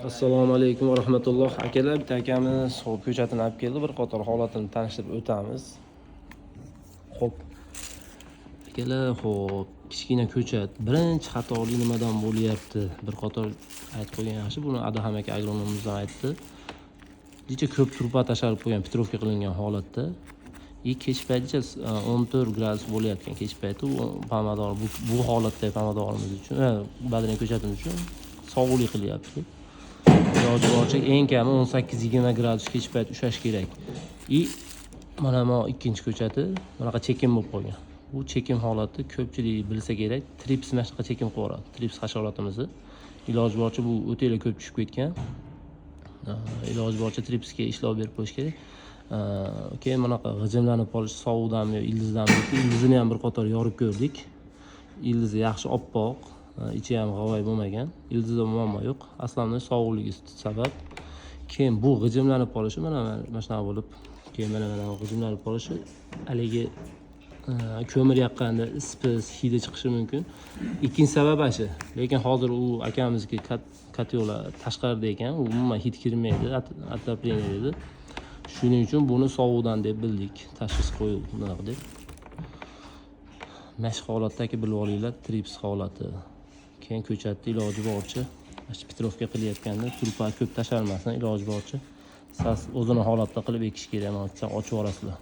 Assalomu alaykum va rahmatulloh, akalar. Bitta akamiz, ho'p, ko'chatini olib keldi, bir qator holatini tanishtirib o'tamiz. Ho'p, akalar, ho'p, kichkina ko'chat birinchi xatolik nimadan bo'lyapti, bir qator aytib qo'ygan yaxshi. Buni Adham aka agronomimizdan aytdi. Jicha ko'p turpa tashlab qo'ygan, петровка qilingan holatda и kech paytgacha 14 gradus bo'layotgan kech payti. U pomidor bu holatda pomidorimiz uchun, bodring ko'chatimiz uchun sovuqlik qilyapti. Iloji boricha eng kami 18-20 gradus kech payt ushlash kerak. И mana bu ikkinchi ko'chati bunaqa chekim bo'lib qolgan. Bu chekim holati, ko'pchilik bilsa kerak, trips mana shunaqa chekim qilib yuboradi, trips hasharotimizni. Iloji boricha, bu o'tayla ko'p tushib ketgan, iloji boricha tripsga ishlov berib qo'yish kerak. Keyin bunaqa g'ijimlanib qolish sovuqdanmi yo ildizdanmi? Ildizini ham bir qator yorib ko'rdik, ildizi yaxshi oppoq, ichi ham g'avay bo'lmagan, ildizda muammo yo'q, aslida sovuqligi sabab. Keyin bu g'ijimlanib qolishi, mana shunaqa bo'lib, keyin mana g'ijimlanib qolishi haligi ko'mir yoqqanda is pis hidi chiqishi mumkin. Ikkinchi sabab ana shu. Lekin hozir u akamizniki котёл tashqarida ekan, u umuman hid kirmaydi, отопление dedi. Shuning uchun buni sovuqdan deb bildik, tashxis qo'yildi bunaqa deb. Mana shu holatdagi bilib olinglar, trips holati. Keyin ko'chatni iloji boricha mana shu петровка qilayotganda turpa ko'p tashalmasin, iloji boricha sas o'zini holatda qilib ekish kerak. Mana ochib yuborasizlar.